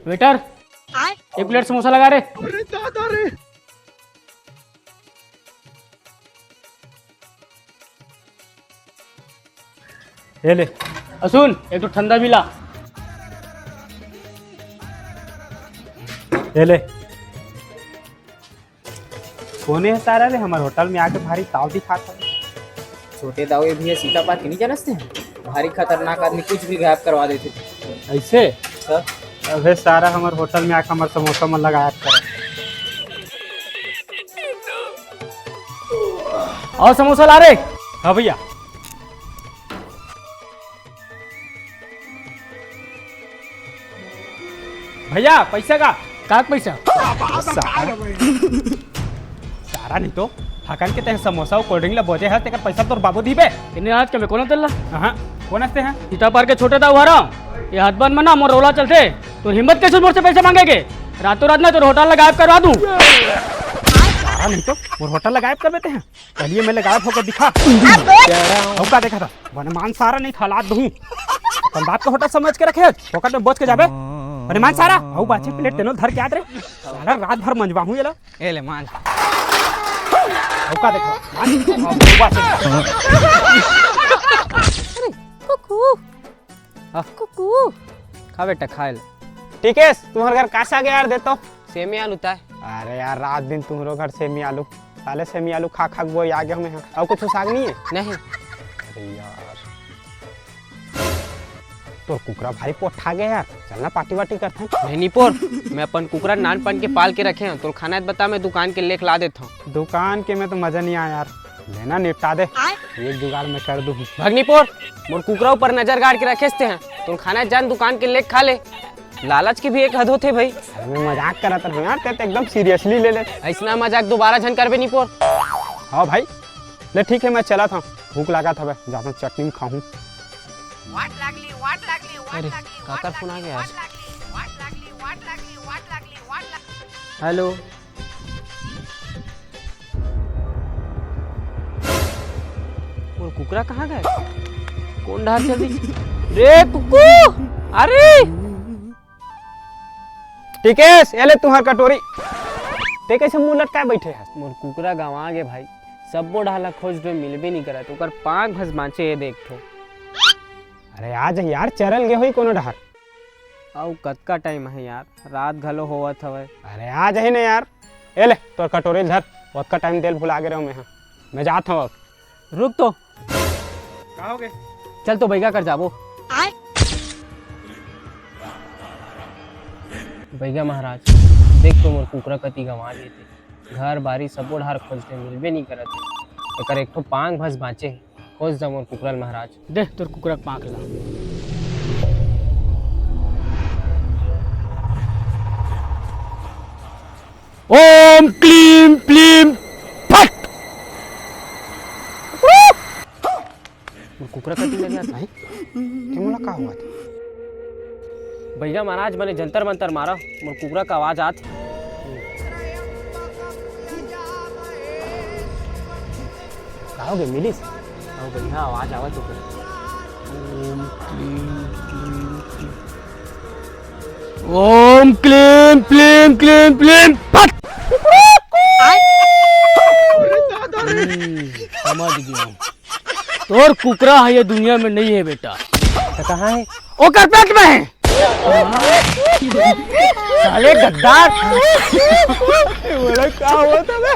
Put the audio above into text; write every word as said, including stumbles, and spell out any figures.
Waiter, एक plate samosa लगा रे। ये ले। अ सुन, एक ठो ठंडा भी ला। ये ले। कोने हे सारा ले, हमर होटल में आके भारी ताव दिखात हे। छोटे दाऊ, ये भैया सीता पार के नहीं जानस ते? भारी खतरनाक आदमी, कुछ भी गायब करवा देथे। ऐसे? सर। अबे सारा, हमर होटल में आके हमर समोसा मन ला गायब कर। अउ समोसा ला रे। हाँ भैया। भैया, पैसा का? का पैसा? सारा, सारा नहीं तो। हकन के तें समोसा अउ कोल्ड ड्रिंक ला बोजे हस, तेकर पैसा तोर बाबू दिबे। इन्हें आज के मैं कौन तेला? हाँ, कौन हस ते? सीता पार के छोटे दाऊ हरंव। ये हाथ बंद में ना मोर रोला चलथे। तोर हिम्मत कैसे मोर से पैसा मांगे के? रातों रात ना तोर होटल ला गायब करवा दूं। सारा नहीं तो, मोर होटल ला गायब कर देते हैं। चलिए, मैं गायब होकर दिखा। अउ का देखा था? बने मान सारा नहीं खलात दूं। अपन बाप का होटल समझ के रखे, फोकट में बोझ के जाबे। बने मान सारा, अउ बाचे प्लेट तेनो धर के आत रे। सारा रात भर मंजवाहूं येला। ए ले मान। अउ का देखा? मान। अउ बाचे। अरे, कुकू। हाँ। कुकू। खा बेटा, खा ले। टिकेश, तुम्हर घर का साग हे यार, दे तो। सेमी आलू ताय। अरे यार, रात दिन तुम्हरो घर सेमी आलू। साले सेमी आलू खा खा के बोर आ गया हूँ मैं। अउ कुछ साग नहीं है? नहीं। अरे यार, तोर कुकरा भारी पोठा गया यार। चल ना, पार्टी वार्टी करथन। नहीं निपोर, मैं अपन कुकरा नानपन के पाल के रखे हंव। तोर खाना हे त बता, मैं दुकान के लेके ला देथंव। दुकान के में तो मजा नहीं आय यार। ले ना, निपटा दे। एक जुगाड़ मैं कर दूं। भग निपोर, मोर कुकरा ऊपर नजर गाड़ के रखेस तें। तोर खाना हे त जा न दुकान के लेके खा ले। लालच के भी एक हद होथे भाई। अरे मैं मजाक करत रहेंव यार, तें तो एकदम seriously ले ले। अइसना मजाक दोबारा झन करबे निपोर। हाँ भाई, ले ठीक हे, मैं चलत हंव, भूख लागत हवे, जाथंव चटनी में खाहूं। अरे, काकर फोन आ गया आज? हेलो। मोर कुकरा कहाँ गए? कोन डहर चल दिस? रे कुकू! अरे! टिकेश, ये ले तुम्हर कटोरी। तें कइसे मुंह लटकाए बइठे हस? मोर कुकरा गंवा गे भाई, सब्बो डहर ला खोज डोहे, मिलबे नइ करत। ओकर पांख भस बांचे हे, देख तो। अरे आ जाही यार, चरल गे होही कोनो डहर। अउ कतका टाइम हे यार, रात घलो होवत हवय। अरे आ जाही ना यार। ए ले, तोर कटोरी ल धर, ओतका टाइम दे ल भुला गे रहेंव मैं हा। मैं जात हंव अब। रुक तो। का होगे? चल तो बइगा कर जाबो। बइगा महाराज, देख तो मोर कुकरा कति गंवा गे तें। घर बारी सबो डहर खोज डोहे, मिलबे नइ करत हे। एकर एक ठो पांख भस बांचे हे। खोज दा मोर कुकरा ल महाराज। दे तोर कुकरा के पांख ला। ओम क्लीम प्लीम फट। मोर कुकरा कति लगे हे? ए मोला का होवत हे? बइगा महाराज, बने जंतर मंतर मारा, मोर कुकरा के आवाज आत हे। का होगे, मिलिस? अउ बढ़िया आवाज आवत हे। ओम क्लीम क्लीम क्लीम। ओम क्लीम क्लीम क्लीम क्लीम फट। हम्म, समझ गया। तोर कुकरा हे ये दुनिया में नहीं हे बेटा। त कहाँ हे? ओकर पेट में हे। साले गद्दार। बोला का होवत हे बे?